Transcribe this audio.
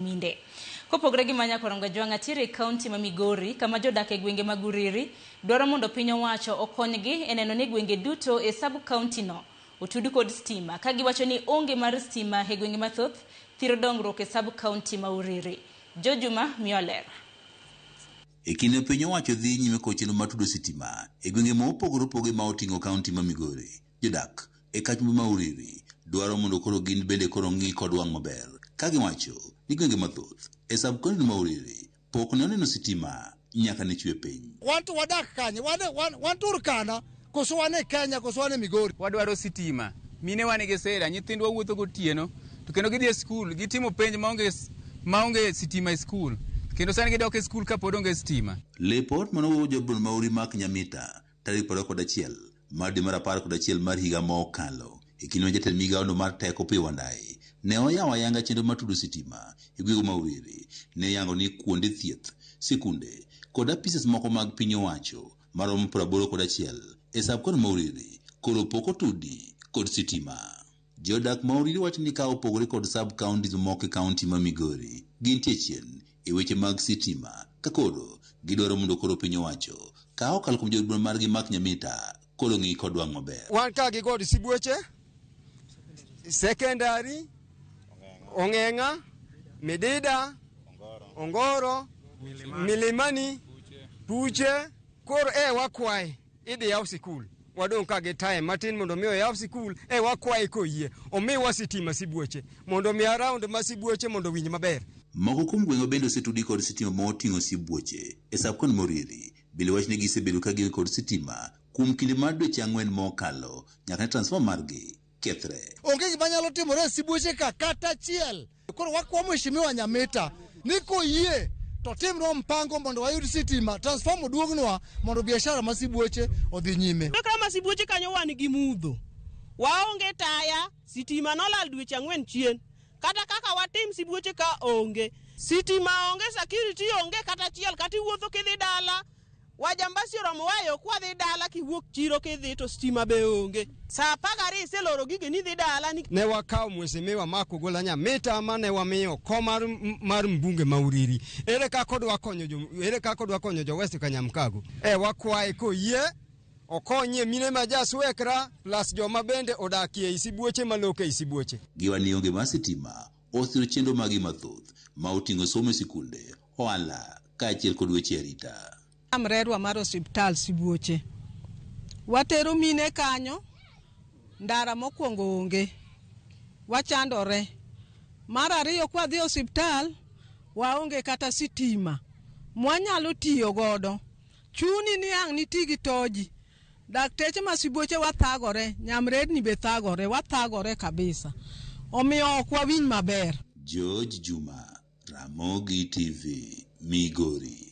Minde. Kopogore gi manya Korongo Jwang'a tiere e kaunti ma Migori kama jodak e gwenge mag Uriri dwaro mondo piny owacho okonygi e neno ni gwenge duto e sub kaunti no otud kod stima ka giwacho ni onge mar stima e gwenge mathoth thiro dongruok e sub kaunti ma Uriri. Joe Juma miyo ler. E kinde piny owacho dhi nyime kod chenro mar tudo sitima e gwenge ma opogore opogore ma oting'o kaunti ma Migori, jodak e kachmbe ma Uriri dwaro mondo koro gin bende koro ng'i kod wang' maber ka giwacho ni gwenge mathoth e sub kaunti ma Uriri pok ne oneno sitima nyaka ne chwe piny. Wan to wadak kanye? Wan, wan, wan Turkana, koso wan e Kenya, koso wan e Migori? Wadwaro sitima. Mine wa nigi sida, nyithindwa wuotho gotieno, to kendo gidhi e skul, gitimo penj maonge, maonge sitima e skul. Kendo sani gidok e skul kapod onge sitima. Lipot mane owuok jobon ma Uri Mark Nyamita tarik 21 mar dwe mar 11 mar higa ma okalo e kinde ma jatend migawono mar teko Opiyo Wandayi ne oyawo ayanga chenro mar tudo sitima e gwenge ma Uriri ne oyango ni kuonde thieth, sikunde kod apises moko mag piny owacho maromo 81 e sub county ma Uriri koro pok otudi kod sitima. Jodak ma Uriri wacho ni ka opogore kod sub counties mamoko e county ma Migori, gintie chien e weche mag sitima ka koro gidwaro mondo koro piny owacho ka okalo kuom jood bura margi Mark Nyamita koro ng'i kod wang' maber. Wan ka gi god Sibuoche, Secondary, Ong'eng'a, Midida, Ongoro, Milimani, Puche. Koro e wakwaye idhi yaw sikul. Wadong' ka gi time matin mondo mi oyaw sikul, e wakwaye koyie omiwa sitima Sibuoche mondo mi around ma Sibuoche mondo owinj maber. Moko kuom gwenge bende osetudi kod sitima ma oting'o sibuoche e sub county ma Uriri bende wach ni gisebedo ka gin kod sitima kuom kinde mar dweche ang'wen mokalo nyaka ne transformer margi kethre. Onge gima nyalo timore e Sibuoche ka kata achiel. Koro wakwa Mheshimiwa Nyamita ni koyie to timnwa mpango mondo wayud sitima, transformer oduognwa mondo biashara ma Sibuoche odhi nyime. To kama Sibuoche kanyo wan gi mudho, waonge taya, sitima nolal dweche ang'wen chien. Kata kaka watim Sibuoche ka onge. Sitima onge, security onge kata achiel, kata iwuotho kidhi dala, wajambasi oromo wayo kwadhi dala kiwuok chiro kidhi to stima be onge. Saa 12 iseloro gige ni dhi dala ni Ne wakawo Mheshimiwa Mark Ogola Nyamita mane wamiyo kom mar, mar mbunge ma Uriri. Ere kaka odwa konyo jo, ere kaka odwa konyo jo West Kanyamkago? E wakwaye koyie okonyie mine ma jaswekra plus joma bende odakie ei Sibuoche maloko ei Sibuoche. Giwa ni onge mar sitima osiro chenro magi mathoth ma oting'o somo e sikunde, ohala kaachiel kod weche arita. Mrerwa mar osiptal Sibuoche. Watero mine kanyo, ndara mokwongo onge, wachandore. Mar ariyo kwadhi osiptal, waonge kata sitima mwanyalo tiyo godo. Chuni ni ang' niti gi toji. Dakteche ma Sibuoche wathagore, nyamrerni be thagore, wathagore kabisa. Omiyo ok wawinj maber. George Juma, Ramogi TV, Migori.